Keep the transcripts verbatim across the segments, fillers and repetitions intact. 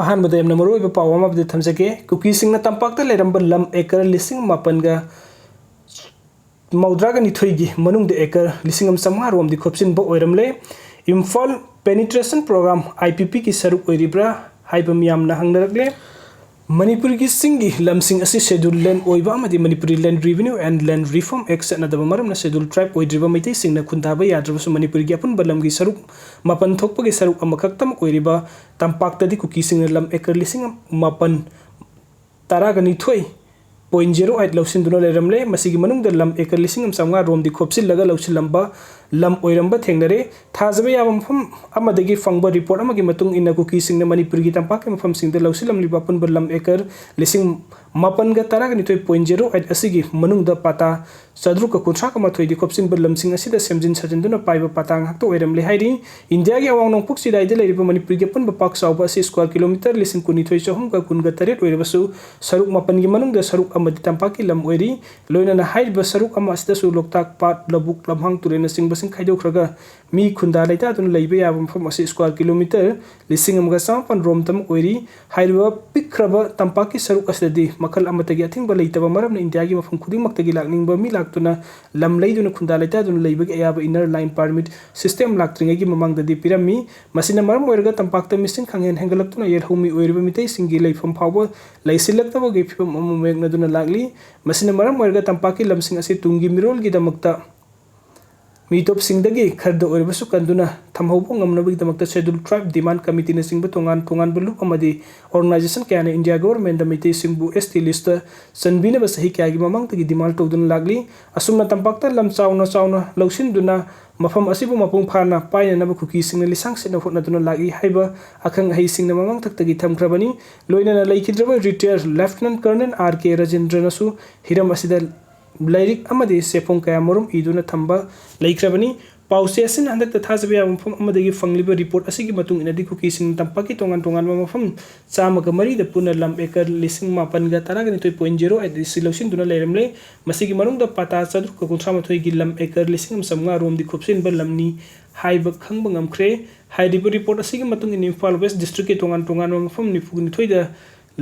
ꯑꯍꯥꯟꯕꯗ ꯌꯥꯝꯅ ꯃꯔꯨꯑꯣꯏꯕ ꯄꯥꯎ ꯑꯃꯕꯨꯗꯤ ꯊꯝꯖꯒꯦ꯫ ꯀꯨꯀꯤꯁꯤꯡꯅ ꯇꯝꯄꯥꯛꯇ ꯂꯩꯔꯝꯕ ꯂꯝ ꯑꯦꯀꯔ ꯂꯤꯁꯤꯡ ꯃꯥꯄꯟꯒ ꯃꯧꯗ꯭ꯔꯥꯒ ꯅꯤꯊꯣꯏꯒꯤ ꯃꯅꯨꯡꯗ ꯑꯦꯀꯔ ꯂꯤꯁꯤꯡ ꯑꯃ ꯆꯥꯝꯃꯉꯥ ꯔꯣꯝꯗꯤ ꯈꯣꯞꯆꯤꯟꯕ ꯑꯣꯏꯔꯝꯂꯦ꯫ ꯏꯝꯐꯥꯜ ꯄꯦꯅꯤꯇ꯭ꯔꯦꯁꯟ ꯄ꯭ꯔꯣꯒ꯭ꯔꯥꯝ, IPP ꯀꯤ ꯁꯔꯨꯛ ꯑꯣꯏꯔꯤꯕ꯭ꯔꯥ ꯍꯥꯏꯕ ꯃꯤꯌꯥꯝꯅ ꯍꯪꯅꯔꯛꯂꯦ꯫ ꯃꯅꯤꯄꯨꯔꯒꯤ ꯆꯤꯡꯒꯤ ꯂꯝꯁꯤꯡ ꯑꯁꯤ ꯁꯦꯗꯨꯜ ꯂꯦꯟ ꯑꯣꯏꯕ ꯑꯃꯗꯤ Manipuri Land Revenue and Land Reform Act ꯆꯠꯅꯗꯕ ꯃꯔꯝꯅ ꯁꯦꯗꯨꯜ ꯇ꯭ꯔꯥꯏꯕ ꯑꯣꯏꯗ꯭ꯔꯤꯕ ꯃꯩꯇꯩꯁꯤꯡꯅ ꯈꯨꯟꯗꯥꯕ ꯌꯥꯗ꯭ꯔꯕꯁꯨ, ꯃꯅꯤꯄꯨꯔꯒꯤ ꯑꯄꯨꯟꯕ ꯂꯝꯒꯤ ꯁꯔꯨꯛ ꯃꯥꯄꯟ ꯊꯣꯛꯄꯒꯤ ꯁꯔꯨꯛ ꯑꯃꯈꯛꯇꯃꯛ ꯑꯣꯏꯔꯤꯕ ꯇꯝꯄꯥꯛꯇꯗꯤ ꯀꯨꯀꯤꯁꯤꯡꯅ ꯂꯝ ꯑꯦꯀꯔ ꯂꯤꯁꯤꯡ ꯃꯥꯄꯟ ꯇꯔꯥꯒ ꯅꯤꯊꯣꯏ point zero eight ꯂꯧꯁꯤꯟꯗꯨꯅ ꯂꯩꯔꯝꯂꯦ꯫ ꯃꯁꯤꯒꯤ ꯃꯅꯨꯡꯗ ꯂꯝ ꯑꯦꯀꯔ ꯂꯤꯁꯤꯡ ꯑꯃ ꯆꯥꯝꯃꯉꯥ ꯔꯣꯝꯗꯤ ꯈꯣꯞꯆꯤꯜꯂꯒ ꯂꯧꯁꯤꯜꯂꯝꯕ ꯂꯝ ꯑꯣꯏꯔꯝꯕ ꯊꯦꯡꯅꯔꯦ꯫ ꯊꯥꯖꯕ ꯌꯥꯕ ꯃꯐꯝ ꯑꯃꯗꯒꯤ ꯐꯪꯕ ꯔꯤꯄꯣꯔꯠ ꯑꯃꯒꯤ ꯃꯇꯨꯡ ꯏꯟꯅ, ꯀꯨꯀꯤꯁꯤꯡꯅ ꯃꯅꯤꯄꯨꯔꯒꯤ ꯇꯝꯄꯥꯛꯀꯤ ꯃꯐꯝꯁꯤꯡꯗ ꯂꯧꯁꯤꯜꯂꯝꯂꯤꯕ ꯑꯄꯨꯟꯕ ꯂꯝ ꯑꯦꯀꯔ ꯂꯤꯁꯤꯡ ꯃꯥꯄꯟꯒ ꯇꯔꯥꯒ ꯅꯤꯊꯣꯏ point zero eight ꯑꯁꯤꯒꯤ ꯃꯅꯨꯡꯗ ꯄꯥꯇꯥ ꯆꯥꯇ꯭ꯔꯨꯛꯀ ꯀꯨꯟꯊ꯭ꯔꯥꯒ ꯃꯥꯊꯣꯏꯗꯤ ꯈꯣꯞꯆꯤꯟꯕ ꯂꯝꯁꯤꯡ ꯑꯁꯤꯗ ꯁꯦꯝꯖꯤꯟ ꯁꯥꯖꯤꯟꯗꯨꯅ ꯄꯥꯏꯕ ꯄꯥꯇꯥ ꯉꯥꯛꯇ ꯑꯣꯏꯔꯝꯂꯦ ꯍꯥꯏꯔꯤ꯫ ꯏꯟꯗꯤꯌꯥꯒꯤ ꯑꯋꯥꯡ ꯅꯣꯡꯄꯣꯛ ꯆꯤꯗꯥꯏꯗ ꯂꯩꯔꯤꯕ ꯃꯅꯤꯄꯨꯔꯒꯤ ꯑꯄꯨꯟꯕ ꯄꯥꯛ ꯆꯥꯎꯕ ꯑꯁꯤ square kilometre ꯂꯤꯁꯤꯡ ꯀꯨꯟꯅꯤꯊꯣꯏ ꯆꯍꯨꯝꯒ ꯀꯨꯟꯒ ꯇꯔꯦꯠ ꯑꯣꯏꯔꯕꯁꯨ, ꯁꯔꯨꯛ ꯃꯥꯄꯟꯒꯤ ꯃꯅꯨꯡꯗ ꯁꯔꯨꯛ ꯑꯃꯗꯤ ꯇꯝꯄꯥꯛꯀꯤ ꯂꯝ ꯑꯣꯏꯔꯤ꯫ ꯂꯣꯏꯅꯅ ꯍꯥꯏꯔꯤꯕ ꯁꯔꯨꯛ ꯑꯃ ꯑꯁꯤꯗꯁꯨ ꯂꯣꯛꯇꯥꯛ ꯄꯥꯠ, ꯂꯧꯕꯨꯛ, ꯂꯝꯍꯥꯡ ꯇꯨꯔꯦꯜꯅꯆꯤꯡꯕꯁꯤꯡ ꯈꯥꯏꯗꯣꯛꯈ꯭ꯔꯒ ꯃꯤ ꯈꯨꯟꯗꯥ ꯂꯩꯇꯥꯗꯨꯅ ꯂꯩꯕ ꯌꯥꯕ ꯃꯐꯝ ꯑꯁꯤ square kilometre ꯂꯤꯁꯤꯡ ꯑꯃꯒ ꯆꯃꯥꯄꯟ ꯔꯣꯝꯇꯃꯛ ꯑꯣꯏꯔꯤ꯫ ꯍꯥꯏꯔꯤꯕ ꯄꯤꯛꯈ꯭ꯔꯕ ꯇꯝꯄꯥꯛꯀꯤ ꯁꯔꯨꯛ ꯑꯁꯤꯗꯗꯤ ꯃꯈꯜ ꯑꯃꯠꯇꯒꯤ ꯑꯊꯤꯡꯕ ꯂꯩꯇꯕ ꯃꯔꯝꯅ ꯏꯟꯗꯤꯌꯥꯒꯤ ꯃꯐꯝ ꯈꯨꯗꯤꯡꯃꯛꯇꯒꯤ ꯂꯥꯛꯅꯤꯡꯕ ꯃꯤ ꯂꯥꯛꯇꯨꯅ ꯂꯝ ꯂꯩꯗꯨꯅ ꯈꯨꯟꯗꯥ ꯂꯩꯇꯥꯗꯨꯅ ꯂꯩꯕꯒꯤ ꯑꯌꯥꯕ Inner Line Permit system ꯂꯥꯛꯇ꯭ꯔꯤꯉꯩꯒꯤ ꯃꯃꯥꯡꯗꯗꯤ ꯄꯤꯔꯝꯃꯤ꯫ ꯃꯁꯤꯅ ꯃꯔꯝ ꯑꯣꯏꯔꯒ ꯇꯝꯄꯥꯛꯇ ꯃꯤꯁꯤꯡ ꯈꯪꯍꯦꯟ ꯍꯦꯟꯒꯠꯂꯛꯇꯨꯅ ꯌꯦꯜꯍꯧꯃꯤ ꯑꯣꯏꯔꯤꯕ ꯃꯤꯇꯩꯁꯤꯡꯒꯤ ꯂꯩꯐꯝ ꯐꯥꯎꯕ ꯂꯩꯁꯤꯜꯂꯛꯇꯕꯒꯤ ꯐꯤꯕꯝ ꯑꯃ ꯃꯥꯌꯣꯛꯅꯗꯨꯅ ꯂꯥꯛꯂꯤ꯫ ꯃꯁꯤꯅ ꯃꯔꯝ ꯑꯣꯏꯔꯒ ꯇꯝꯄꯥꯛꯀꯤ ꯂꯝꯁꯤꯡ ꯑꯁꯤ ꯇꯨꯡꯒꯤ ꯃꯤꯔꯣꯜꯒꯤꯗꯃꯛꯇ ꯃꯤꯇꯣꯞꯁꯤꯡꯗꯒꯤ ꯈꯔꯗ ꯑꯣꯏꯔꯕꯁꯨ ꯀꯟꯗꯨꯅ ꯊꯝꯍꯧꯕ ꯉꯝꯅꯕꯒꯤꯗꯃꯛꯇ Scheduled Tribe Demand Committeeꯅꯆꯤꯡꯕ ꯇꯣꯉꯥꯟ ꯇꯣꯉꯥꯟꯕ ꯂꯨꯞ ꯑꯃꯗꯤ organization ꯀꯌꯥꯅ ꯏꯟꯗꯤꯌꯥ governmentꯗ ꯃꯩꯇꯩꯁꯤꯡꯕꯨ ST listꯇ ꯆꯟꯕꯤꯅꯕ ꯆꯍꯤ ꯀꯌꯥꯒꯤ ꯃꯃꯥꯡꯗꯒꯤ demand ꯇꯧꯗꯨꯅ ꯂꯥꯛꯂꯤ꯫ ꯑꯁꯨꯝꯅ ꯇꯝꯄꯥꯛꯇ ꯂꯝ ꯆꯥꯎꯅ ꯆꯥꯎꯅ ꯂꯧꯁꯤꯟꯗꯨꯅ ꯃꯐꯝ ꯑꯁꯤꯕꯨ ꯃꯄꯨꯡ ꯐꯥꯅ ꯄꯥꯏꯅꯅꯕ ꯀꯨꯀꯤꯁꯤꯡꯅ ꯂꯤꯁꯥꯡ ꯁꯤꯠꯅ ꯍꯣꯠꯅꯗꯨꯅ ꯂꯥꯛꯂꯤ ꯍꯥꯏꯕ ꯑꯈꯪ ꯑꯍꯩꯁꯤꯡꯅ ꯃꯃꯥꯡꯊꯛꯇꯒꯤ ꯊꯝꯈ꯭ꯔꯕꯅꯤ꯫ ꯂꯣꯏꯅꯅ ꯂꯩꯈꯤꯗ꯭ꯔꯕ retired Lieutenant Colonel R K ꯔꯥꯖꯦꯟꯗ꯭ꯔꯅꯁꯨ ꯍꯤꯔꯝ ꯑꯁꯤꯗ ꯂꯥꯏꯔꯤꯛ ꯑꯃꯗꯤ ꯆꯦꯐꯣꯡ ꯀꯌꯥ ꯃꯔꯨꯝ ꯏꯗꯨꯅ ꯊꯝꯕ ꯂꯩꯈ꯭ꯔꯕꯅꯤ꯫ ꯄꯥꯎꯆꯦ ꯑꯁꯤꯅ ꯍꯟꯗꯛꯇ ꯊꯥꯖꯕ ꯌꯥꯕ ꯃꯐꯝ ꯑꯃꯗꯒꯤ ꯐꯪꯂꯤꯕ ꯔꯤꯄꯣꯔꯠ ꯑꯁꯤꯒꯤ ꯃꯇꯨꯡ ꯏꯟꯅꯗꯤ, ꯀꯨꯀꯤꯁꯤꯡꯅ ꯇꯝꯄꯥꯛꯀꯤ ꯇꯣꯉꯥꯟ ꯇꯣꯉꯥꯟꯕ ꯃꯐꯝ ꯆꯥꯝꯃꯒ ꯃꯔꯤꯗ ꯄꯨꯟꯅ ꯂꯝ ꯑꯦꯀꯔ ꯂꯤꯁꯤꯡ ꯃꯥꯄꯟꯒ ꯇꯔꯥꯒ ꯅꯤꯊꯣꯏ ꯄꯣꯏꯟ ꯖꯦꯔꯣ ꯑꯩꯠ ꯑꯁꯤ ꯂꯧꯁꯤꯟꯗꯨꯅ ꯂꯩꯔꯝꯂꯦ꯫ ꯃꯁꯤꯒꯤ ꯃꯅꯨꯡꯗ ꯄꯇꯥ ꯆꯥꯇ꯭ꯔꯨꯛꯀ ꯀꯨꯟꯊ꯭ꯔꯥ ꯃꯥꯊꯣꯏꯒꯤ ꯂꯝ ꯑꯦꯀꯔ ꯂꯤꯁꯤꯡ ꯑꯃ ꯆꯥꯝꯃꯉꯥ ꯔꯣꯝꯗꯤ ꯈꯣꯞꯆꯤꯟꯕ ꯂꯝꯅꯤ ꯍꯥꯏꯕ ꯈꯪꯕ ꯉꯝꯈ꯭ꯔꯦ꯫ ꯍꯥꯏꯔꯤꯕ ꯔꯤꯄꯣꯔꯠ ꯑꯁꯤꯒꯤ ꯃꯇꯨꯡ ꯏꯟꯅ, ꯏꯝꯐꯥꯜ ꯋꯦꯁ ꯗꯤꯁꯇ꯭ꯔꯤꯛꯀꯤ ꯇꯣꯉꯥꯟ ꯇꯣꯉꯥꯟꯕ ꯃꯐꯝ ꯅꯤꯐꯨ ꯅꯤꯊꯣꯏꯗ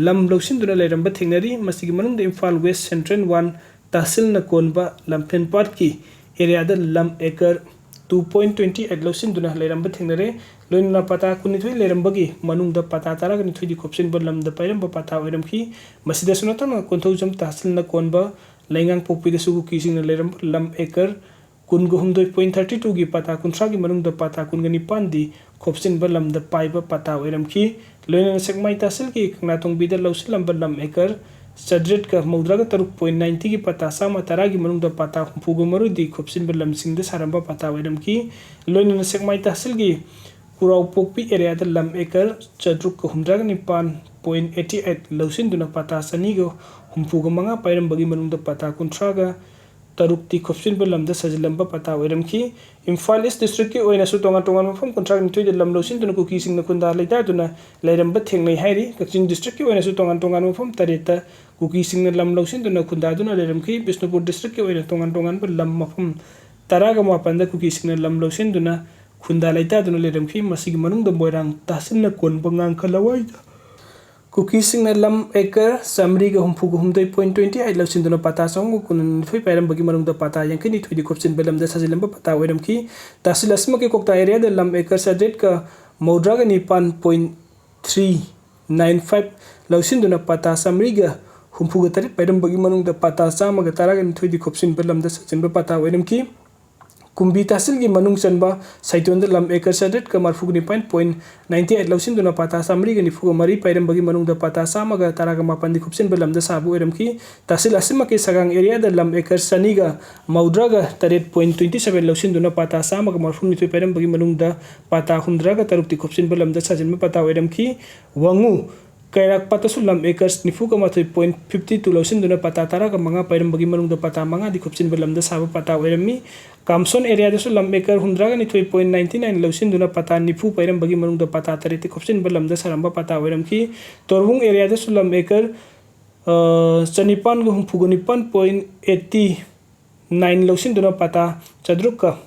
ꯂꯝ ꯂꯧꯁꯤꯟꯗꯨꯅ ꯂꯩꯔꯝꯕ ꯊꯦꯡꯅꯔꯤ꯫ ꯃꯁꯤꯒꯤ ꯃꯅꯨꯡꯗ ꯏꯝꯐꯥꯜ ꯋꯦꯁ ꯁꯦꯟꯇ꯭ꯔꯦꯜ ꯋꯥꯟ ꯇꯥꯁꯤꯜꯅ ꯀꯣꯟꯕ ꯂꯝꯐꯦꯟ ꯄꯥꯠꯀꯤ ꯑꯦꯔꯤꯌꯥꯗ ꯂꯝ acre two point twenty eight ꯂꯧꯁꯤꯟꯗꯨꯅ ꯂꯩꯔꯝꯕ ꯊꯦꯡꯅꯔꯦ꯫ ꯂꯣꯏꯅꯅ ꯄꯇꯥ ꯀꯨꯟꯅꯤꯊꯣꯏ ꯂꯩꯔꯝꯕꯒꯤ ꯃꯅꯨꯡꯗ ꯄꯇꯥ ꯇꯔꯥꯒ ꯅꯤꯊꯣꯏꯗꯤ ꯈꯣꯞꯆꯤꯟꯕ ꯂꯝꯗ ꯄꯥꯏꯔꯝꯕ ꯄꯇꯥ ꯑꯣꯏꯔꯝꯈꯤ꯫ ꯃꯁꯤꯗꯁꯨ ꯅꯠꯇꯅ ꯀꯣꯟꯊꯧꯖꯝ ꯇꯥꯁꯤꯜꯅ ꯀꯣꯟꯕ ꯂꯩꯉꯥꯡꯄꯣꯛꯄꯤꯗꯁꯨ ꯀꯨꯀꯤꯁꯤꯡꯅ ꯂꯩꯔꯝꯕ ꯂꯝ ꯑꯦꯀꯔ ꯀꯨꯟꯒ ꯍꯨꯝꯗꯣꯏ point thirty twoꯒꯤ ꯄꯇꯥ ꯀꯨꯟꯊ꯭ꯔꯥꯒꯤ ꯃꯅꯨꯡꯗ ꯄꯇꯥ ꯀꯨꯟꯒ ꯅꯤꯄꯥꯟꯗꯤ ꯈꯣꯞꯆꯤꯟꯕ ꯂꯝꯗ ꯄꯥꯏꯕ ꯄꯇꯥ ꯑꯣꯏꯔꯝꯈꯤ꯫ ꯂꯣꯏꯅꯅ ꯁꯦꯛꯃꯥꯏ ꯇꯥꯁꯤꯜꯒꯤ ꯀꯪꯂꯥꯇꯣꯡꯕꯤꯗ ꯂꯧꯁꯤꯜꯂꯝꯕ ꯂꯝ ꯑꯦꯀꯔ ꯆꯥꯇ꯭ꯔꯦꯠꯀ ꯃꯧꯗ꯭ꯔꯥꯒ ꯇꯔꯨꯛ point ninetyꯒꯤ ꯄꯇꯥ ꯆꯥꯝꯃ ꯇꯔꯥꯒꯤ ꯃꯅꯨꯡꯗ ꯄꯇꯥ ꯍꯨꯝꯐꯨꯒ ꯃꯔꯤꯗꯤ ꯈꯣꯞꯆꯤꯟꯕ ꯂꯝꯁꯤꯡꯗ ꯁꯥꯔꯝꯕ ꯄꯇꯥ ꯑꯣꯏꯔꯝꯈꯤ꯫ ꯂꯣꯏꯅꯅ ꯁꯦꯛꯃꯥꯏ ꯇꯥꯁꯤꯜꯒꯤ ꯀꯨꯔꯥꯎꯄꯣꯛꯄꯤ ꯑꯦꯔꯤꯌꯥꯗ ꯂꯝ ꯑꯦꯀꯔ ꯆꯥꯇ꯭ꯔꯨꯛꯀ ꯍꯨꯝꯗ꯭ꯔꯥꯒ ꯅꯤꯄꯥꯟ point eighty eight ꯂꯧꯁꯤꯟꯗꯨꯅ ꯄꯇꯥ ꯆꯅꯤꯒ ꯍꯨꯝꯐꯨꯒ ꯃꯉꯥ ꯄꯥꯏꯔꯝꯕꯒꯤ ꯃꯅꯨꯡꯗ ꯄꯇꯥ ꯀꯨꯟꯊ꯭ꯔꯥꯒ ꯇꯔꯨꯛꯇꯤ ꯈꯣꯞꯆꯤꯟꯕ ꯂꯝꯗ ꯁꯥꯖꯤꯜꯂꯝꯕ ꯄꯇꯥ ꯑꯣꯏꯔꯝꯈꯤ꯫ ꯏꯝꯐꯥꯜ ꯏꯁ ꯗꯤꯁꯇ꯭ꯔꯤꯛꯀꯤ ꯑꯣꯏꯅꯁꯨ ꯇꯣꯉꯥꯟ ꯇꯣꯉꯥꯟꯕ ꯃꯐꯝ ꯀꯨꯟꯊ꯭ꯔꯥ ꯅꯤꯊꯣꯏꯗ ꯂꯝ ꯂꯧꯁꯤꯟꯗꯨꯅ ꯀꯨꯀꯤꯁꯤꯡꯅ ꯈꯨꯟꯗꯥ ꯂꯩꯇꯥꯗꯨꯅ ꯂꯩꯔꯝꯕ ꯊꯦꯡꯅꯩ ꯍꯥꯏꯔꯤ꯫ ꯀꯛꯆꯤꯡ ꯗꯤꯁꯇ꯭ꯔꯤꯛꯀꯤ ꯑꯣꯏꯅꯁꯨ ꯇꯣꯉꯥꯟ ꯇꯣꯉꯥꯟꯕ ꯃꯐꯝ ꯇꯔꯦꯠꯇ ꯀꯨꯀꯤꯁꯤꯡꯅ ꯂꯝ ꯂꯧꯁꯤꯟꯗꯨꯅ ꯈꯨꯟꯗꯥꯗꯨꯅ ꯂꯩꯔꯝꯈꯤ꯫ ꯕꯤꯁꯅꯨꯄꯨꯔ ꯗꯤꯁꯇ꯭ꯔꯤꯛꯀꯤ ꯑꯣꯏꯅ ꯇꯣꯉꯥꯟ ꯇꯣꯉꯥꯟꯕ ꯂꯝ ꯃꯐꯝ ꯇꯔꯥꯒ ꯃꯥꯄꯟꯗ ꯀꯨꯀꯤꯁꯤꯡꯅ ꯂꯝ ꯂꯧꯁꯤꯟꯗꯨꯅ ꯈꯨꯟꯗꯥ ꯂꯩꯇꯥꯗꯨꯅ ꯂꯩꯔꯝꯈꯤ꯫ ꯃꯁꯤꯒꯤ ꯃꯅꯨꯡꯗ ꯃꯣꯏꯔꯥꯡ ꯇꯥꯁꯤꯟꯅ ꯀꯣꯟꯕ ꯉꯥꯡꯈ ꯂꯋꯥꯏꯗ ꯀꯨꯀꯤꯁꯤꯡꯅ ꯂꯝ ꯑꯦꯀꯔ ꯆꯥꯃꯔꯤꯒ ꯍꯨꯝꯐꯨꯒ ꯍꯨꯝꯗꯣꯏ point twenty eight ꯂꯧꯁꯤꯟꯗꯨꯅ ꯄꯇꯥ ꯆꯍꯨꯝꯒ ꯀꯨꯟꯅꯤꯊꯣꯏ ꯄꯥꯏꯔꯝꯕꯒꯤ ꯃꯅꯨꯡꯗ ꯄꯇꯥ ꯌꯥꯡꯈꯩꯅꯤꯊꯣꯏꯗꯤ ꯈꯣꯞꯆꯤꯟꯕ ꯂꯝꯗ ꯁꯥꯖꯤꯜꯂꯝꯕ ꯄꯇꯥ ꯑꯣꯏꯔꯝꯈꯤ꯫ ꯇꯥꯁꯤꯜ ꯑꯁꯤꯃꯛꯀꯤ ꯀꯣꯛꯇꯥ ꯑꯦꯔꯤꯌꯥꯗ ꯂꯝ ꯑꯦꯀꯔ ꯆꯥꯇ꯭ꯔꯦꯠꯀ ꯃꯧꯗ꯭ꯔꯥꯒ ꯅꯤꯄꯥꯟ point three nine five ꯂꯧꯁꯤꯟꯗꯨꯅ ꯄꯇꯥ ꯆꯥꯃꯔꯤꯒ ꯍꯨꯝꯐꯨꯒ ꯇꯔꯦꯠ ꯄꯥꯏꯔꯝꯕꯒꯤ ꯃꯅꯨꯡꯗ ꯄꯇꯥ ꯆꯥꯝꯃꯒ ꯇꯔꯥꯒ ꯅꯤꯊꯣꯏꯗꯤ ꯈꯣꯞꯆꯤꯟꯕ ꯂꯝꯗ ꯁꯥꯖꯤꯟꯕ ꯄꯇꯥ ꯑꯣꯏꯔꯝꯈꯤ꯫ ꯀꯨꯝꯕꯤ ꯇꯥꯁꯤꯜꯒꯤ ꯃꯅꯨꯡ ꯆꯟꯕ ꯁꯩꯇꯣꯟꯗ ꯂꯝ ꯑꯦꯀꯔ ꯆꯥꯇ꯭ꯔꯦꯠꯀ ꯃꯔꯐꯨꯒ ꯅꯤꯄꯥꯟ point ninety eight ꯂꯧꯁꯤꯟꯗꯨꯅ ꯄꯇꯥ ꯆꯥꯃꯔꯤꯒ ꯅꯤꯐꯨꯒ ꯃꯔꯤ ꯄꯥꯏꯔꯝꯕꯒꯤ ꯃꯅꯨꯡꯗ ꯄꯇꯥ ꯆꯥꯝꯃꯒ ꯇꯔꯥꯒ ꯃꯥꯄꯟꯗꯤ ꯈꯣꯞꯆꯤꯟꯕ ꯂꯝꯗ ꯁꯥꯕ ꯑꯣꯏꯔꯝꯈꯤ꯫ ꯇꯥꯁꯤꯜ ꯑꯁꯤꯃꯛꯀꯤ ꯁꯒꯥꯡ ꯑꯦꯔꯤꯌꯥꯗ ꯂꯝ ꯑꯦꯀꯔ ꯆꯅꯤꯒ ꯃꯧꯗ꯭ꯔꯥꯒ ꯇꯔꯦꯠ point twenty seven ꯂꯧꯁꯤꯟꯗꯨꯅ ꯄꯇꯥ ꯆꯥꯝꯃꯒ ꯃꯔꯐꯨꯅꯤꯊꯣꯏ ꯄꯥꯏꯔꯝꯕꯒꯤ ꯃꯅꯨꯡꯗ ꯄꯇꯥ ꯍꯨꯝꯗ꯭ꯔꯥꯒ ꯇꯔꯨꯛꯇꯤ ꯈꯣꯞꯆꯤꯟꯕ ꯂꯝꯗ ꯁꯥꯖꯤꯟꯕ ꯄꯇꯥ ꯑꯣꯏꯔꯝꯈꯤ꯫ ꯋꯥꯉꯨ ꯀꯩꯔꯥꯛ ꯄꯥꯠꯇꯁꯨ ꯂꯝ ꯑꯦꯀꯔꯁ ꯅꯤꯐꯨꯒ ꯃꯥꯊꯣꯏ point fifty two ꯂꯧꯁꯤꯟꯗꯨꯅ ꯄꯇꯥ ꯇꯔꯥꯒ ꯃꯉꯥ ꯄꯥꯏꯔꯝꯕꯒꯤ ꯃꯅꯨꯡꯗ ꯄꯇꯥ ꯃꯉꯥꯗꯤ ꯈꯣꯞꯆꯤꯟꯕ ꯂꯝꯗ ꯁꯥꯕ ꯄꯇꯥ ꯑꯣꯏꯔꯝꯃꯤ꯫ ꯀꯥꯝꯁꯣꯟ ꯑꯦꯔꯤꯌꯥꯗꯁꯨ ꯂꯝ ꯑꯦꯀꯔ ꯍꯨꯝꯗ꯭ꯔꯥꯒ ꯅꯤꯊꯣꯏ point ninety nine ꯂꯧꯁꯤꯟꯗꯨꯅ ꯄꯇꯥ ꯅꯤꯐꯨ ꯄꯥꯏꯔꯝꯕꯒꯤ ꯃꯅꯨꯡꯗ ꯄꯇꯥ ꯇꯔꯦꯠꯇꯤ ꯈꯣꯞꯆꯤꯟꯕ ꯂꯝꯗ ꯁꯥꯔꯝꯕ ꯄꯇꯥ ꯑꯣꯏꯔꯝꯈꯤ꯫ ꯇꯣꯔꯕꯨꯡ ꯑꯦꯔꯤꯌꯥꯗꯁꯨ ꯂꯝ ꯑꯦꯀꯔ, ꯑ, ꯆꯅꯤꯄꯥꯟꯒ ꯍꯨꯝꯐꯨꯒ ꯅꯤꯄꯥꯟ point eighty nine ꯂꯧꯁꯤꯟꯗꯨꯅ ꯄꯇꯥ ꯆꯥꯇ꯭ꯔꯨꯛꯀ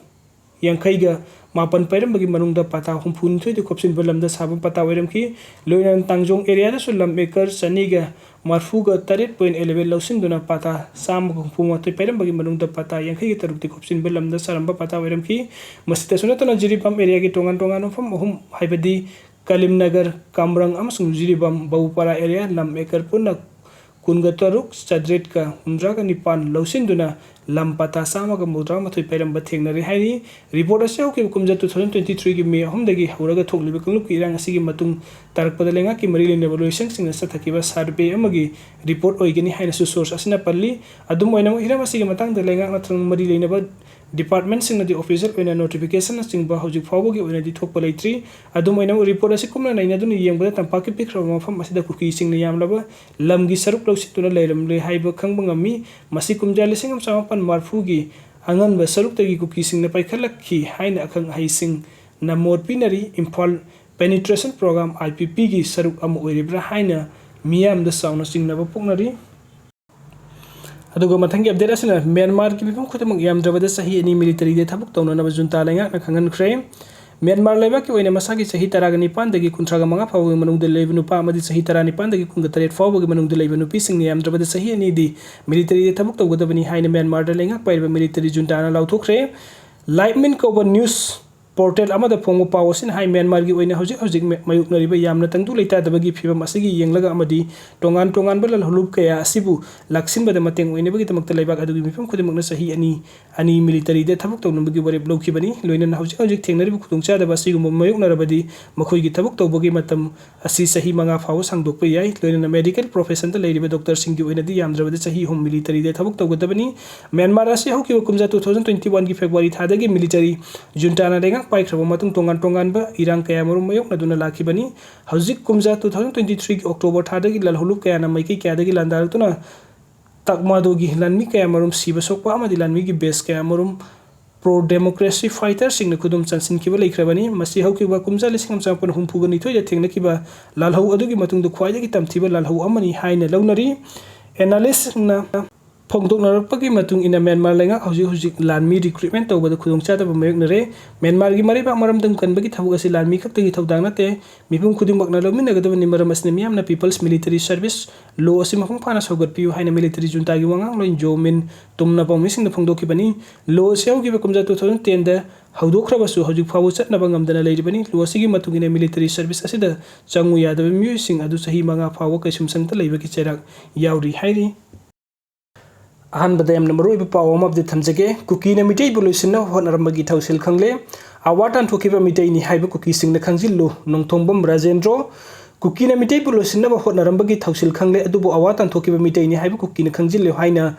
ꯌꯥꯡꯈꯩꯒ ꯃꯥꯄꯟ ꯄꯥꯏꯔꯝꯕꯒꯤ ꯃꯅꯨꯡꯗ ꯄꯇꯥ ꯍꯨꯝꯐꯨꯅꯤꯊꯣꯏꯗꯤ ꯈꯣꯞꯆꯤꯟꯕ ꯂꯝꯗ ꯁꯥꯕ ꯄꯇꯥ ꯑꯣꯏꯔꯝꯈꯤ꯫ ꯂꯣꯏꯅꯅ ꯇꯥꯡꯖꯣꯡ ꯑꯦꯔꯤꯌꯥꯗꯁꯨ ꯂꯝ ꯑꯦꯀꯔ ꯆꯅꯤꯒ ꯃꯔꯐꯨꯒ ꯇꯔꯦꯠ point eleven ꯂꯧꯁꯤꯟꯗꯨꯅ ꯄꯇꯥ ꯆꯥꯝꯃꯒ ꯍꯨꯝꯐꯨ ꯃꯥꯊꯣꯏ ꯄꯥꯏꯔꯝꯕꯒꯤ ꯃꯅꯨꯡꯗ ꯄꯇꯥ ꯌꯥꯡꯈꯩꯒ ꯇꯔꯨꯛꯇꯤ ꯈꯣꯞꯆꯤꯟꯕ ꯂꯝꯗ ꯁꯥꯔꯝꯕ ꯄꯇꯥ ꯑꯣꯏꯔꯝꯈꯤ꯫ ꯃꯁꯤꯗꯁꯨ ꯅꯠꯇꯅ ꯖꯤꯔꯤꯕꯥꯝ ꯑꯦꯔꯤꯌꯥꯒꯤ ꯇꯣꯉꯥꯟ ꯇꯣꯉꯥꯟꯕ ꯃꯐꯝ ꯑꯍꯨꯝ, ꯍꯥꯏꯕꯗꯤ ꯀꯥꯂꯤꯝꯅꯒꯔ, ꯀꯥꯝꯔꯪ ꯑꯃꯁꯨꯡ ꯖꯤꯔꯤꯕꯥꯝ ꯕꯧꯄꯥꯔꯥ ꯑꯦꯔꯤꯌꯥ ꯂꯝ ꯑꯦꯀꯔ ꯄꯨꯟꯅ ꯀꯨꯟꯒ ꯇꯔꯨꯛ, ꯆꯥꯇ꯭ꯔꯦꯠꯀ ꯍꯨꯝꯗ꯭ꯔꯥꯒ ꯅꯤꯄꯥꯟ ꯂꯧꯁꯤꯟꯗꯨꯅ ꯂꯝ ꯄꯇꯥ ꯆꯥꯝꯃꯒ ꯃꯧꯗ꯭ꯔꯥ ꯃꯥꯊꯣꯏ ꯄꯥꯏꯔꯝꯕ ꯊꯦꯡꯅꯔꯦ ꯍꯥꯏꯔꯤ꯫ ꯔꯤꯄꯣꯔꯠ ꯑꯁꯤ ꯍꯧꯈꯤꯕ ꯀꯨꯝꯖꯥ two thousand twenty threeꯒꯤ ꯃꯦ ꯑꯍꯨꯝꯗꯒꯤ ꯍꯧꯔꯒ ꯊꯣꯛꯂꯤꯕ ꯀꯥꯡꯂꯨꯞꯀꯤ ꯏꯔꯥꯡ ꯑꯁꯤꯒꯤ ꯃꯇꯨꯡ ꯇꯥꯔꯛꯄꯗ ꯂꯩꯉꯥꯛꯀꯤ ꯃꯔꯤ ꯂꯩꯅꯕ ꯂꯣꯏꯁꯪꯁꯤꯡꯅ ꯆꯠꯊꯈꯤꯕ ꯁꯔꯚꯦ ꯑꯃꯒꯤ ꯔꯤꯄꯣꯔꯠ ꯑꯣꯏꯒꯅꯤ ꯍꯥꯏꯅꯁꯨ ꯁꯣꯔꯁ ꯑꯁꯤꯅ ꯄꯜꯂꯤ꯫ ꯑꯗꯨꯝ ꯑꯣꯏꯅꯃꯛ, ꯍꯤꯔꯝ ꯑꯁꯤꯒꯤ ꯃꯇꯥꯡꯗ ꯂꯩꯉꯥꯛ ꯅꯠꯇ꯭ꯔꯒ ꯃꯔꯤ ꯂꯩꯅꯕ ꯗꯤꯄꯥꯔꯠꯃꯦꯟꯠꯁꯤꯡꯅꯗꯤ ꯑꯣꯐꯤꯁꯤꯌꯦꯜ ꯑꯣꯏꯅ ꯅꯣꯇꯤꯐꯤꯀꯦꯁꯟꯅꯆꯤꯡꯕ ꯍꯧꯖꯤꯛ ꯐꯥꯎꯕꯒꯤ ꯑꯣꯏꯅꯗꯤ ꯊꯣꯛꯄ ꯂꯩꯇ꯭ꯔꯤ꯫ ꯑꯗꯨꯝ ꯑꯣꯏꯅꯃꯛ, ꯔꯤꯄꯣꯔꯠ ꯑꯁꯤ ꯀꯨꯞꯅ ꯅꯩꯅꯗꯨꯅ ꯌꯦꯡꯕꯗ, ꯇꯝꯄꯥꯛꯀꯤ ꯄꯤꯛꯈ꯭ꯔꯕ ꯃꯐꯝ ꯑꯁꯤꯗ ꯀꯨꯀꯤꯁꯤꯡꯅ ꯌꯥꯝꯂꯕ ꯂꯝꯒꯤ ꯁꯔꯨꯛ ꯂꯧꯁꯤꯟꯗꯨꯅ ꯂꯩꯔꯝꯂꯦ ꯍꯥꯏꯕ ꯈꯪꯕ ꯉꯝꯃꯤ꯫ ꯃꯁꯤ ꯀꯨꯝꯖꯥ ꯂꯤꯁꯤꯡ ꯑꯃ ꯆꯃꯥꯄꯟ ꯃꯔꯐꯨꯒꯤ ꯑꯉꯟꯕ ꯁꯔꯨꯛꯇꯒꯤ ꯀꯨꯀꯤꯁꯤꯡꯅ ꯄꯥꯏꯈꯠꯂꯛꯈꯤ ꯍꯥꯏꯅ ꯑꯈꯪ ꯑꯍꯩꯁꯤꯡꯅ ꯃꯣꯠ ꯄꯤꯅꯔꯤ꯫ ꯏꯝꯐꯥꯜ ꯄꯦꯅꯤꯇ꯭ꯔꯦꯁꯟ ꯄ꯭ꯔꯣꯒ꯭ꯔꯥꯝ, IPPꯒꯤ ꯁꯔꯨꯛ ꯑꯃ ꯑꯣꯏꯔꯤꯕ꯭ꯔꯥ ꯍꯥꯏꯅ ꯃꯤꯌꯥꯝꯗ ꯆꯥꯎꯅ ꯆꯤꯡꯅꯕ ꯄꯣꯛꯅꯔꯤ꯫ ꯑꯗꯨꯒ ꯃꯊꯪꯒꯤ ꯑꯞꯗꯦꯠ ꯑꯁꯤꯅ ꯃ꯭ꯌꯥꯟꯃꯥꯔꯒꯤ ꯃꯤꯄꯨꯝ ꯈꯨꯗꯤꯡꯃꯛ ꯌꯥꯝꯗ꯭ꯔꯕꯗ ꯆꯍꯤ ꯑꯅꯤ ꯃꯤꯂꯤꯇꯔꯤꯗ ꯊꯕꯛ ꯇꯧꯅꯅꯕ ꯖꯨꯟꯇꯥ ꯂꯩꯉꯥꯛꯅ ꯈꯪꯍꯟꯈ꯭ꯔꯦ꯫ ꯃ꯭ꯌꯥꯟꯃꯥꯔ ꯂꯩꯕꯥꯛꯀꯤ ꯑꯣꯏꯅ ꯃꯁꯥꯒꯤ ꯆꯍꯤ ꯇꯔꯥꯒ ꯅꯤꯄꯥꯟꯗꯒꯤ ꯀꯨꯟꯊ꯭ꯔꯥꯒ ꯃꯉꯥ ꯐꯥꯎꯕꯒꯤ ꯃꯅꯨꯡꯗ ꯂꯩꯕ ꯅꯨꯄꯥ ꯑꯃꯗꯤ ꯆꯍꯤ ꯇꯔꯥꯅꯤꯄꯥꯟꯗꯒꯤ ꯀꯨꯟꯒ ꯇꯔꯦꯠ ꯐꯥꯎꯕꯒꯤ ꯃꯅꯨꯡꯗ ꯂꯩꯕ ꯅꯨꯄꯤꯁꯤꯡꯅ ꯌꯥꯝꯗ꯭ꯔꯕꯗ ꯆꯍꯤ ꯑꯅꯤꯗꯤ ꯃꯤꯂꯤꯇꯔꯤꯗ ꯊꯕꯛ ꯇꯧꯒꯗꯕꯅꯤ ꯍꯥꯏꯅ ꯃ꯭ꯌꯥꯟꯃꯥꯔꯗ ꯂꯩꯉꯥꯛ ꯄꯥꯏꯔꯤꯕ ꯃꯤꯂꯤꯇꯔꯤ ꯖꯨꯟꯇꯥꯅ ꯂꯥꯎꯊꯣꯛꯈ꯭ꯔꯦ꯫ ꯂꯥꯏꯚ ꯃꯤꯟ ꯀꯧꯕ ꯅ꯭ꯌꯨꯁ ꯄꯣꯔꯇꯦꯜ ꯑꯃꯗ ꯐꯣꯡꯕ ꯄꯥꯎ ꯑꯁꯤꯅ ꯍꯥꯏ, ꯃ꯭ꯌꯥꯟꯃꯥꯔꯒꯤ ꯑꯣꯏꯅ ꯍꯧꯖꯤꯛ ꯍꯧꯖꯤꯛ ꯃ-, ꯃꯥꯌꯣꯛꯅꯔꯤꯕ ꯌꯥꯝꯅ ꯇꯪꯗꯨ ꯂꯩꯇꯥꯗꯕꯒꯤ ꯐꯤꯕꯝ ꯑꯁꯤꯒꯤ ꯌꯦꯡꯂꯒ ꯑꯃꯗꯤ ꯇꯣꯉꯥꯟ ꯇꯣꯉꯥꯟꯕ ꯂꯥꯜꯍꯧꯂꯨꯞ ꯀꯌꯥ ꯑꯁꯤꯕꯨ ꯂꯥꯛꯁꯤꯟꯕꯗ ꯃꯇꯦꯡ ꯑꯣꯏꯅꯕꯒꯤꯗꯃꯛꯇ ꯂꯩꯕꯥꯛ ꯑꯗꯨꯒꯤ ꯃꯤꯄꯨꯝ ꯈꯨꯗꯤꯡꯃꯛꯅ ꯆꯍꯤ ꯑꯅꯤ, ꯑꯅꯤ ꯃꯤꯂꯤꯇꯔꯤꯗ ꯊꯕꯛ ꯇꯧꯅꯕꯒꯤ ꯋꯥꯔꯦꯞ ꯂꯧꯈꯤꯕꯅꯤ꯫ ꯂꯣꯏꯅꯅ ꯍꯧꯖꯤꯛ ꯍꯧꯖꯤꯛ ꯊꯦꯡꯅꯔꯤꯕ ꯈꯨꯗꯣꯡꯆꯥꯗꯕ ꯑꯁꯤꯒꯨꯝꯕ ꯃꯥꯌꯣꯛꯅꯔꯕꯗꯤ ꯃꯈꯣꯏꯒꯤ ꯊꯕꯛ ꯇꯧꯕꯒꯤ ꯃꯇꯝ ꯑꯁꯤ ꯆꯍꯤ ꯃꯉꯥ ꯐꯥꯎꯕ ꯁꯥꯡꯗꯣꯛꯄ ꯌꯥꯏ꯫ ꯂꯣꯏꯅꯅ ꯃꯦꯗꯤꯀꯦꯜ ꯄ꯭ꯔꯣꯐꯦꯁꯟꯗ ꯂꯩꯔꯤꯕ ꯗꯣꯛꯇꯔꯁꯤꯡꯒꯤ ꯑꯣꯏꯅꯗꯤ ꯌꯥꯝꯗ꯭ꯔꯕꯗ ꯆꯍꯤ ꯑꯍꯨꯝ ꯃꯤꯂꯤꯇꯔꯤꯗ ꯊꯕꯛ ꯇꯧꯒꯗꯕꯅꯤ꯫ ꯃ꯭ꯌꯥꯟꯃꯥꯔ ꯑꯁꯤ ꯍꯧꯈꯤꯕ ꯀꯨꯝꯖꯥ two thousand twenty oneꯒꯤ ꯐꯦꯕ꯭ꯔꯨꯋꯥꯔꯤ ꯊꯥꯗꯒꯤ ꯃꯤꯂꯤꯇꯔꯤ ꯖꯨꯟꯇꯥꯅ ꯂꯩꯉꯥꯛ ꯄꯥꯏꯈ꯭ꯔꯕ ꯃꯇꯨꯡ ꯇꯣꯉꯥꯟ ꯇꯣꯉꯥꯟꯕ ꯏꯔꯥꯡ ꯀꯌꯥꯃꯔꯨꯝ ꯃꯥꯌꯣꯛꯅꯗꯨꯅ ꯂꯥꯛꯈꯤꯕꯅꯤ꯫ ꯍꯧꯖꯤꯛ ꯀꯨꯝꯖꯥ two thousand twenty threeꯒꯤ ꯑꯣꯛꯇꯣꯕꯔ ꯊꯥꯗꯒꯤ ꯂꯥꯜꯍꯧꯂꯨꯞ ꯀꯌꯥꯅ ꯃꯥꯏꯀꯩ ꯀꯌꯥꯗꯒꯤ ꯂꯥꯟꯗꯥꯔꯛꯇꯨꯅ ꯇꯥꯛꯃꯥꯗꯣꯒꯤ ꯂꯥꯟꯃꯤ ꯀꯌꯥꯃꯔꯨꯝ ꯁꯤꯕ ꯁꯣꯛꯄ ꯑꯃꯗꯤ ꯂꯥꯟꯃꯤꯒꯤ ꯕꯦꯁ ꯀꯌꯥꯃꯔꯨꯝ ꯄ꯭ꯔꯣ ꯗꯦꯃꯣꯀ꯭ꯔꯦꯁꯤ ꯐꯥꯏꯇꯔꯁꯤꯡꯅ ꯈꯨꯗꯨꯝ ꯆꯟꯁꯤꯟꯈꯤꯕ ꯂꯩꯈ꯭ꯔꯕꯅꯤ꯫ ꯃꯁꯤ ꯍꯧꯈꯤꯕ ꯀꯨꯝꯖꯥ ꯂꯤꯁꯤꯡ ꯑꯃ ꯆꯃꯥꯄꯟ ꯍꯨꯝꯐꯨꯒ ꯅꯤꯊꯣꯏꯗ ꯊꯦꯡꯅꯈꯤꯕ ꯂꯥꯜꯍꯧ ꯑꯗꯨꯒꯤ ꯃꯇꯨꯡꯗ ꯈ꯭ꯋꯥꯏꯗꯒꯤ ꯇꯝꯊꯤꯕ ꯂꯥꯜꯍꯧ ꯑꯃꯅꯤ ꯍꯥꯏꯅ ꯂꯧꯅꯔꯤ꯫ ꯑꯦꯅꯥꯂꯤꯁꯁꯤꯡꯅ ꯐꯣꯡꯗꯣꯛꯅꯔꯛꯄꯒꯤ ꯃꯇꯨꯡ ꯏꯟꯅ, ꯃ꯭ꯌꯥꯟꯃꯥꯔ ꯂꯩꯉꯥꯛ ꯍꯧꯖꯤꯛ ꯍꯧꯖꯤꯛ ꯂꯥꯟꯃꯤ ꯔꯤꯀ꯭ꯔꯨꯠꯃꯦꯟ ꯇꯧꯕꯗ ꯈꯨꯗꯣꯡꯆꯥꯗꯕ ꯃꯥꯌꯣꯛꯅꯔꯦ꯫ ꯃ꯭ꯌꯥꯟꯃꯥꯔꯒꯤ ꯃꯔꯩꯕꯥꯛ ꯃꯔꯝꯗꯝ ꯀꯟꯕꯒꯤ ꯊꯕꯛ ꯑꯁꯤ ꯂꯥꯟꯃꯤ ꯈꯛꯇꯒꯤ ꯊꯧꯗꯥꯡ ꯅꯠꯇꯦ, ꯃꯤꯄꯨꯝ ꯈꯨꯗꯤꯡꯃꯛꯅ ꯂꯧꯃꯤꯟꯅꯒꯗꯕꯅꯤ꯫ ꯃꯔꯝ ꯑꯁꯤꯅ ꯃꯤꯌꯥꯝꯅ People's Military Service Law ꯑꯁꯤ ꯃꯄꯨꯡ ꯐꯥꯅ ꯁꯧꯒꯠꯄꯤꯌꯨ ꯍꯥꯏꯅ ꯃꯤꯂꯤꯇꯔꯤ ꯖꯨꯟꯇꯥꯒꯤ ꯋꯥꯉꯥꯡꯂꯣꯏ ꯖꯣ ꯃꯤꯟ ꯇꯨꯝꯅ ꯄꯥꯎꯃꯤꯁꯤꯡꯗ ꯐꯣꯡꯗꯣꯛꯈꯤꯕꯅꯤ꯫ Law ꯑꯁꯤ ꯍꯧꯈꯤꯕ ꯀꯨꯝꯖꯥ two thousand ten ꯗ ꯍꯧꯗꯣꯛꯈ꯭ꯔꯕꯁꯨ, ꯍꯧꯖꯤꯛ ꯐꯥꯎꯕ ꯆꯠꯅꯕ ꯉꯝꯗꯅ ꯂꯩꯔꯤꯕꯅꯤ꯫ Law ꯑꯁꯤꯒꯤ ꯃꯇꯨꯡ ꯏꯟꯅ, ꯃꯤꯂꯤꯇꯔꯤ ꯁꯔꯚꯤꯁ ꯑꯁꯤꯗ ꯆꯪꯉꯨ ꯌꯥꯗꯕ ꯃꯤꯑꯣꯏꯁꯤꯡ ꯑꯗꯨ ꯆꯍꯤ ꯃꯉꯥ ꯐꯥꯎꯕ ꯀꯩꯁꯨꯝꯁꯪꯗ ꯂꯩꯕꯒꯤ ꯆꯩꯔꯥꯛ ꯌꯥꯎꯔꯤ ꯍꯥꯏꯔꯤ꯫ ꯑꯍꯥꯟꯕꯗ ꯌꯥꯝꯅ ꯃꯔꯨꯑꯣꯏꯕ ꯄꯥꯎ ꯑꯃ update ꯊꯝꯖꯒꯦ꯫ ꯀꯨꯀꯤꯅ ꯃꯤꯇꯩꯕꯨ ꯂꯣꯏꯁꯤꯟꯅꯕ ꯍꯣꯠꯅꯔꯝꯕꯒꯤ ꯊꯧꯁꯤꯜ ꯈꯪꯂꯦ꯫ ꯑꯋꯥ ꯇꯥꯟꯊꯣꯛꯈꯤꯕ ꯃꯤꯇꯩꯅꯤ ꯍꯥꯏꯕ ꯀꯨꯀꯤꯁꯤꯡꯅ ꯈꯪꯖꯤꯜꯂꯨ꯫ ꯅꯣꯡꯊꯣꯡꯕꯝ ꯔꯥꯖꯦꯟꯗ꯭ꯔꯣ꯫ ꯀꯨꯀꯤꯅ ꯃꯤꯇꯩꯕꯨ ꯂꯣꯏꯁꯤꯟꯅꯕ ꯍꯣꯠꯅꯔꯝꯕꯒꯤ ꯊꯧꯁꯤꯜ ꯈꯪꯂꯦ, ꯑꯗꯨꯕꯨ ꯑꯋꯥ ꯇꯥꯟꯊꯣꯛꯈꯤꯕ ꯃꯤꯇꯩꯅꯤ ꯍꯥꯏꯕ ꯀꯨꯀꯤꯅ ꯈꯪꯖꯤꯜꯂꯨ ꯍꯥꯏꯅ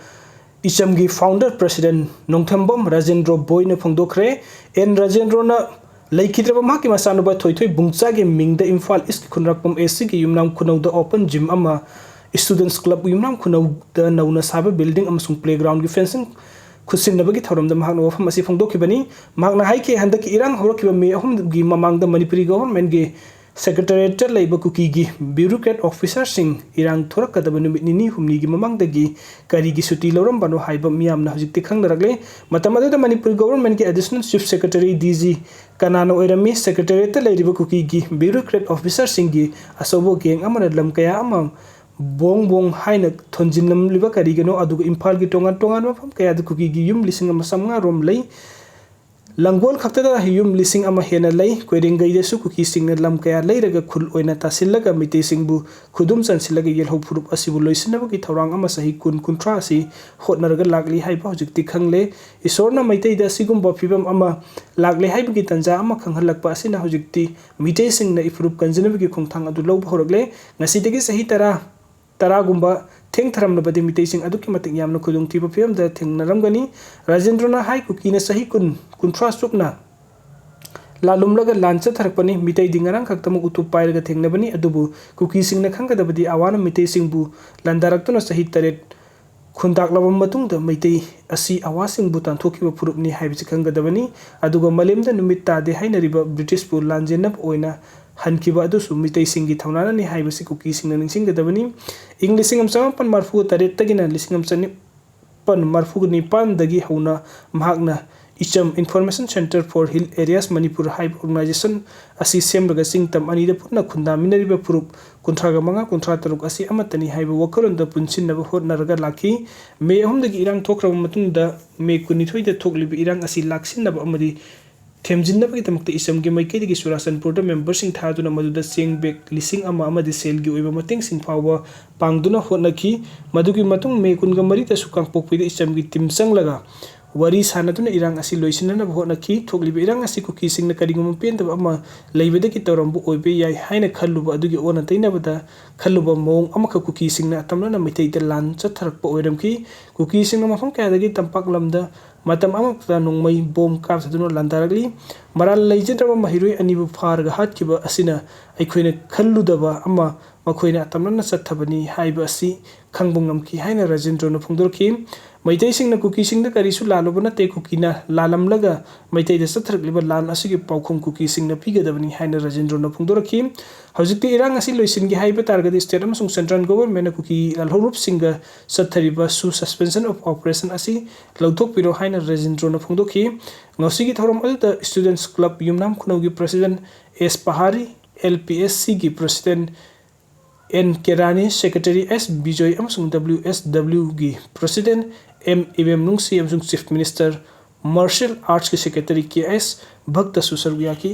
ꯏꯆꯝꯒꯤ founder president Nongthongbam Rajendro ꯕꯣꯏꯅ ꯐꯣꯡꯗꯣꯛꯈ꯭ꯔꯦ꯫ And ꯔꯥꯖꯦꯟꯗ꯭ꯔꯣꯅ ꯂꯩꯈꯤꯗ꯭ꯔꯕ ꯃꯍꯥꯛꯀꯤ ꯃꯆꯥꯅꯨꯄꯥ ꯊꯣꯏꯊꯣꯏ ꯕꯨꯡꯆꯥꯒꯤ ꯃꯤꯡꯗ ꯏꯝꯐꯥꯜ ꯏꯁꯀꯤ ꯈꯨꯟꯗ꯭ꯔꯥꯛꯄꯝ ꯑꯦꯁ ꯁꯤꯒꯤ ꯌꯨꯝꯅꯥꯝ ꯈꯨꯅꯧꯗ open gym ꯑꯃ, Students Club ꯌꯨꯝꯅꯥꯝ ꯈꯨꯅꯧꯗ ꯅꯧꯅ ꯁꯥꯕ building ꯑꯃꯁꯨꯡ playgroundꯒꯤ fencing ꯈꯨꯠꯁꯤꯟꯅꯕꯒꯤ ꯊꯧꯔꯝꯗ ꯃꯍꯥꯛꯅ ꯋꯥꯐꯝ ꯑꯁꯤ ꯐꯣꯡꯗꯣꯛꯈꯤꯕꯅꯤ꯫ ꯃꯍꯥꯛꯅ ꯍꯥꯏꯈꯤ, ꯍꯟꯗꯛꯀꯤ ꯏꯔꯥꯡ ꯍꯧꯔꯛꯈꯤꯕ ꯃꯦ ꯑꯍꯨꯝꯒꯤ ꯃꯃꯥꯡꯗ ꯃꯅꯤꯄꯨꯔꯤ governmentꯒꯤ secretariatꯇ ꯂꯩꯕ ꯀꯨꯀꯤꯒꯤ bureaucrat officerꯁꯤꯡ ꯏꯔꯥꯡ ꯊꯣꯔꯛꯀꯗꯕ ꯅꯨꯃꯤꯠ ꯅꯤꯅꯤ ꯍꯨꯝꯅꯤꯒꯤ ꯃꯃꯥꯡꯗꯒꯤ ꯀꯔꯤꯒꯤ ꯁꯨꯇꯤ ꯂꯧꯔꯝꯕꯅꯣ ꯍꯥꯏꯕ ꯃꯤꯌꯥꯝꯅ ꯍꯧꯖꯤꯛꯇꯤ ꯈꯪꯅꯔꯛꯂꯦ꯫ ꯃꯇꯝ ꯑꯗꯨꯗ Manipur governmentꯀꯤ additional chief secretary, D G, ꯀꯅꯥꯅ ꯑꯣꯏꯔꯝꯃꯤ? Secretariatꯇ ꯂꯩꯔꯤꯕ ꯀꯨꯀꯤꯒꯤ bureaucrat officerꯁꯤꯡꯒꯤ ꯑꯆꯧꯕ gang ꯑꯃꯅ ꯂꯝ ꯀꯌꯥ ꯑꯃ ꯕꯣꯡ ꯕꯣꯡ ꯍꯥꯏꯅ ꯊꯣꯟꯖꯤꯜꯂꯝꯂꯤꯕ ꯀꯔꯤꯒꯤꯅꯣ? ꯑꯗꯨꯒ ꯏꯝꯐꯥꯜꯒꯤ ꯇꯣꯉꯥꯟ ꯇꯣꯉꯥꯟꯕ ꯃꯐꯝ ꯀꯌꯥꯗ ꯀꯨꯀꯤꯒꯤ ꯌꯨꯝ ꯂꯤꯁꯤꯡ ꯑꯃ ꯆꯥꯝꯃꯉꯥ ꯔꯣꯝ ꯂꯩ꯫ ꯂꯪꯒꯣꯜ ꯈꯛꯇꯗ ꯌꯨꯝ ꯂꯤꯁꯤꯡ ꯑꯃ ꯍꯦꯟꯅ ꯂꯩ꯫ ꯀꯣꯏꯔꯦꯡꯒꯩꯗꯁꯨ ꯀꯨꯀꯤꯁꯤꯡꯅ ꯂꯝ ꯀꯌꯥ ꯂꯩꯔꯒ ꯈꯨꯜ ꯑꯣꯏꯅ ꯇꯥꯁꯤꯜꯂꯒ ꯃꯤꯇꯩꯁꯤꯡꯕꯨ ꯈꯨꯗꯨꯝ ꯆꯟꯁꯤꯜꯂꯒ ꯌꯦꯜꯍꯧ ꯐꯨꯔꯨꯞ ꯑꯁꯤꯕꯨ ꯂꯣꯏꯁꯤꯟꯅꯕꯒꯤ ꯊꯧꯔꯥꯡ ꯑꯃ ꯆꯍꯤ ꯀꯨꯟ, ꯀꯨꯟꯊ꯭ꯔꯥ ꯑꯁꯤ ꯍꯣꯠꯅꯔꯒ ꯂꯥꯛꯂꯤ ꯍꯥꯏꯕ ꯍꯧꯖꯤꯛꯇꯤ ꯈꯪꯂꯦ꯫ ꯏꯁꯣꯔꯅ ꯃꯩꯇꯩꯗ ꯑꯁꯤꯒꯨꯝꯕ ꯐꯤꯕꯝ ꯑꯃ ꯂꯥꯛꯂꯦ ꯍꯥꯏꯕꯒꯤ ꯇꯥꯟꯖꯥ ꯑꯃ ꯈꯪꯍꯜꯂꯛꯄ ꯑꯁꯤꯅ ꯍꯧꯖꯤꯛꯇꯤ ꯃꯤꯇꯩꯁꯤꯡꯅ ꯏꯐꯨꯔꯨꯞ ꯀꯟꯖꯅꯕꯒꯤ ꯈꯣꯡꯊꯥꯡ ꯑꯗꯨ ꯂꯧꯕ ꯍꯧꯔꯛꯂꯦ꯫ ꯉꯁꯤꯗꯒꯤ ꯆꯍꯤ ꯇꯔꯥ, ꯇꯔꯥꯒꯨꯝꯕ ꯊꯦꯡꯊꯔꯝꯂꯕꯗꯤ ꯃꯤꯇꯩꯁꯤꯡ ꯑꯗꯨꯛꯀꯤ ꯃꯇꯤꯛ ꯌꯥꯝꯅ ꯈꯨꯗꯣꯡꯊꯤꯕ ꯐꯤꯕꯝꯗ ꯊꯦꯡꯅꯔꯝꯒꯅꯤ꯫ ꯔꯥꯖꯦꯟꯗ꯭ꯔꯣꯅ ꯍꯥꯏ, ꯀꯨꯀꯤꯅ ꯆꯍꯤ ꯀꯨꯟ, ꯀꯨꯟꯊ꯭ꯔꯥ ꯆꯨꯞꯅ ꯂꯥꯜꯂꯨꯝꯂꯒ ꯂꯥꯟ ꯆꯠꯊꯔꯛꯄꯅꯤ꯫ ꯃꯤꯇꯩꯗꯤ ꯉꯔꯥꯡ ꯈꯛꯇꯃꯛ ꯎꯇꯨꯞ ꯄꯥꯏꯔꯒ ꯊꯦꯡꯅꯕꯅꯤ, ꯑꯗꯨꯕꯨ ꯀꯨꯀꯤꯁꯤꯡꯅ ꯈꯪꯒꯗꯕꯗꯤ ꯑꯋꯥꯅ ꯃꯤꯇꯩꯁꯤꯡꯕꯨ ꯂꯥꯟꯗꯥꯔꯛꯇꯨꯅ ꯆꯍꯤ ꯇꯔꯦꯠ ꯈꯨꯟꯇꯥꯛꯂꯕ ꯃꯇꯨꯡꯗ ꯃꯩꯇꯩ ꯑꯁꯤ ꯑꯋꯥꯁꯤꯡꯕꯨ ꯇꯥꯟꯊꯣꯛꯈꯤꯕ ꯐꯨꯔꯨꯞꯅꯤ ꯍꯥꯏꯕꯁꯤ ꯈꯪꯒꯗꯕꯅꯤ꯫ ꯑꯗꯨꯒ ꯃꯥꯂꯦꯝꯗ ꯅꯨꯃꯤꯠ ꯇꯥꯗꯦ ꯍꯥꯏꯅꯔꯤꯕ ꯕ꯭ꯔꯤꯇꯤꯁꯄꯨ ꯂꯥꯟꯖꯦꯟꯅꯕ ꯑꯣꯏꯅ ꯍꯟꯈꯤꯕ ꯑꯗꯨꯁꯨ ꯃꯤꯇꯩꯁꯤꯡꯒꯤ ꯊꯧꯅꯥꯅꯅꯤ ꯍꯥꯏꯕꯁꯤ ꯀꯨꯀꯤꯁꯤꯡꯅ ꯅꯤꯡꯁꯤꯡꯒꯗꯕꯅꯤ꯫ ꯏꯪ ꯂꯤꯁꯤꯡ ꯑꯃ ꯆꯃꯥꯄꯟ ꯃꯔꯤꯐꯨ ꯇꯔꯦꯠꯇꯒꯤꯅ ꯂꯤꯁꯤꯡ ꯑꯃ ꯆꯅꯤꯄꯥꯟ ꯃꯔꯤꯐꯨ ꯅꯤꯄꯥꯟꯗꯒꯤ ꯍꯧꯅ ꯃꯍꯥꯛꯅ ꯏꯆꯝ Information Centre for Hill Areas Manipur ꯍꯥꯏꯕ organization ꯑꯁꯤ ꯁꯦꯝꯂꯒ ꯆꯤꯡ ꯇꯝ ꯑꯅꯤꯗ ꯄꯨꯟꯅ ꯈꯨꯟꯗꯥꯃꯤꯟꯅꯔꯤꯕ ꯐꯨꯔꯨꯞ ꯀꯨꯟꯊ꯭ꯔꯥꯒ ꯃꯉꯥ, ꯀꯨꯟꯊ꯭ꯔꯥ ꯇꯔꯨꯛ ꯑꯁꯤ ꯑꯃꯠꯇꯅꯤ ꯍꯥꯏꯕ ꯋꯥꯈꯜꯂꯣꯟꯗ ꯄꯨꯟꯁꯤꯟꯅꯕ ꯍꯣꯠꯅꯔꯒ ꯂꯥꯛꯈꯤ꯫ ꯃꯦ ꯑꯍꯨꯝꯗꯒꯤ ꯏꯔꯥꯡ ꯊꯣꯛꯈ꯭ꯔꯕ ꯃꯇꯨꯡꯗ ꯃꯦ ꯀꯨꯟꯅꯤꯊꯣꯏꯗ ꯊꯣꯛꯂꯤꯕ ꯏꯔꯥꯡ ꯑꯁꯤ ꯂꯥꯛꯁꯤꯟꯅꯕ ꯑꯃꯗꯤ ꯊꯦꯝꯖꯤꯟꯅꯕꯒꯤꯗꯃꯛꯇ ꯏꯆꯝꯒꯤ ꯃꯥꯏꯀꯩꯗꯒꯤ ꯆꯨꯔꯥꯆꯥꯟꯄꯨꯔꯗ memberꯁꯤꯡ ꯊꯥꯗꯨꯅ ꯃꯗꯨꯗ ꯆꯦꯡ bag ꯂꯤꯁꯤꯡ ꯑꯃ ꯑꯃꯗꯤ ꯁꯦꯜꯒꯤ ꯑꯣꯏꯕ ꯃꯇꯦꯡꯁꯤꯡ ꯐꯥꯎꯕ ꯄꯥꯡꯗꯨꯅ ꯍꯣꯠꯅꯈꯤ꯫ ꯃꯗꯨꯒꯤ ꯃꯇꯨꯡ ꯃꯦ ꯀꯨꯟꯒ ꯃꯔꯤꯗꯁꯨ ꯀꯥꯡꯄꯣꯛꯄꯤꯗ ꯏꯆꯝꯒꯤ team ꯆꯪꯂꯒ ꯋꯥꯔꯤ ꯁꯥꯅꯗꯨꯅ ꯏꯔꯥꯡ ꯑꯁꯤ ꯂꯣꯏꯁꯤꯟꯅꯅꯕ ꯍꯣꯠꯅꯈꯤ꯫ ꯊꯣꯛꯂꯤꯕ ꯏꯔꯥꯡ ꯑꯁꯤ ꯀꯨꯀꯤꯁꯤꯡꯅ ꯀꯔꯤꯒꯨꯝꯕ ꯄꯦꯟꯗꯕ ꯑꯃ ꯂꯩꯕꯗꯒꯤ ꯇꯧꯔꯝꯕ ꯑꯣꯏꯕ ꯌꯥꯏ ꯍꯥꯏꯅ ꯈꯜꯂꯨꯕ ꯑꯗꯨꯒꯤ ꯑꯣꯟꯅ ꯇꯩꯅꯕꯗ ꯈꯜꯂꯨꯕ ꯃꯑꯣꯡ ꯑꯃꯈꯛ ꯀꯨꯀꯤꯁꯤꯡꯅ ꯑꯇꯝꯅꯅ ꯃꯩꯇꯩꯗ ꯂꯥꯟ ꯆꯠꯊꯔꯛꯄ ꯑꯣꯏꯔꯝꯈꯤ꯫ ꯀꯨꯀꯤꯁꯤꯡꯅ ꯃꯐꯝ ꯀꯌꯥꯗꯒꯤ ꯇꯝꯄꯥꯛ ꯂꯝꯗ ꯃꯇꯝ ꯑꯃꯈꯛꯇ ꯅꯣꯡꯃꯩ ꯕꯣꯝ ꯀꯥꯞꯊꯗꯨꯅ ꯂꯥꯟꯗꯥꯔꯛꯂꯤ꯫ ꯃꯔꯥꯜ ꯂꯩꯖꯗ꯭ꯔꯕ ꯃꯍꯩꯔꯣꯏ ꯑꯅꯤꯕꯨ ꯐꯥꯔꯒ ꯍꯥꯠꯈꯤꯕ ꯑꯁꯤꯅ ꯑꯩꯈꯣꯏꯅ ꯈꯜꯂꯨꯗꯕ ꯑꯃ ꯃꯈꯣꯏꯅ ꯑꯇꯝꯅꯅ ꯆꯠꯊꯕꯅꯤ ꯍꯥꯏꯕ ꯑꯁꯤ ꯈꯪꯕ ꯉꯝꯈꯤ ꯍꯥꯏꯅ ꯔꯥꯖꯦꯟꯗ꯭ꯔꯣꯅ ꯐꯣꯡꯗꯣꯔꯛꯈꯤ꯫ ꯃꯩꯇꯩꯁꯤꯡꯅ ꯀꯨꯀꯤꯁꯤꯡꯗ ꯀꯔꯤꯁꯨ ꯂꯥꯜꯂꯨꯕ ꯅꯠꯇꯦ, ꯀꯨꯀꯤꯅ ꯂꯥꯜꯂꯝꯂꯒ ꯃꯩꯇꯩꯗ ꯆꯠꯊꯔꯛꯂꯤꯕ ꯂꯥꯟ ꯑꯁꯤꯒꯤ ꯄꯥꯎꯈꯨꯝ ꯀꯨꯀꯤꯁꯤꯡꯅ ꯄꯤꯒꯗꯕꯅꯤ ꯍꯥꯏꯅ ꯔꯥꯖꯦꯟꯗ꯭ꯔꯣꯅ ꯐꯣꯡꯗꯣꯔꯛꯈꯤ꯫ ꯍꯧꯖꯤꯛꯇꯤ ꯏꯔꯥꯡ ꯑꯁꯤ ꯂꯣꯏꯁꯤꯟꯒꯦ ꯍꯥꯏꯕ ꯇꯥꯔꯒꯗꯤ state ꯑꯃꯁꯨꯡ central governmentꯅ ꯀꯨꯀꯤ ꯂꯥꯜꯍꯧꯂꯨꯞꯁꯤꯡꯒ ꯆꯠꯊꯔꯤꯕ ꯁꯨ suspension of operation ꯑꯁꯤ ꯂꯧꯊꯣꯛꯄꯤꯔꯣ ꯍꯥꯏꯅ ꯔꯥꯖꯦꯟꯗ꯭ꯔꯣꯅ ꯐꯣꯡꯗꯣꯛꯈꯤ꯫ ꯉꯁꯤꯒꯤ ꯊꯧꯔꯝ ꯑꯗꯨꯗ Students Club ꯌꯨꯝꯅꯥꯝ ꯈꯨꯅꯧꯒꯤ President S Pahari, L P S Cꯒꯤ President N Kerani, Secretary S Bijoy ꯑꯃꯁꯨꯡ W S Wꯒꯤ President ꯑꯦꯝ ꯏꯕꯦꯝꯅꯨꯡꯁꯤ ꯑꯃꯁꯨꯡ Chief Minister Martial Artsꯀꯤ Secretary ꯀꯦ ꯑꯦꯁ ꯚꯛꯇꯁꯨ ꯁꯔꯨꯛ ꯌꯥꯈꯤ꯫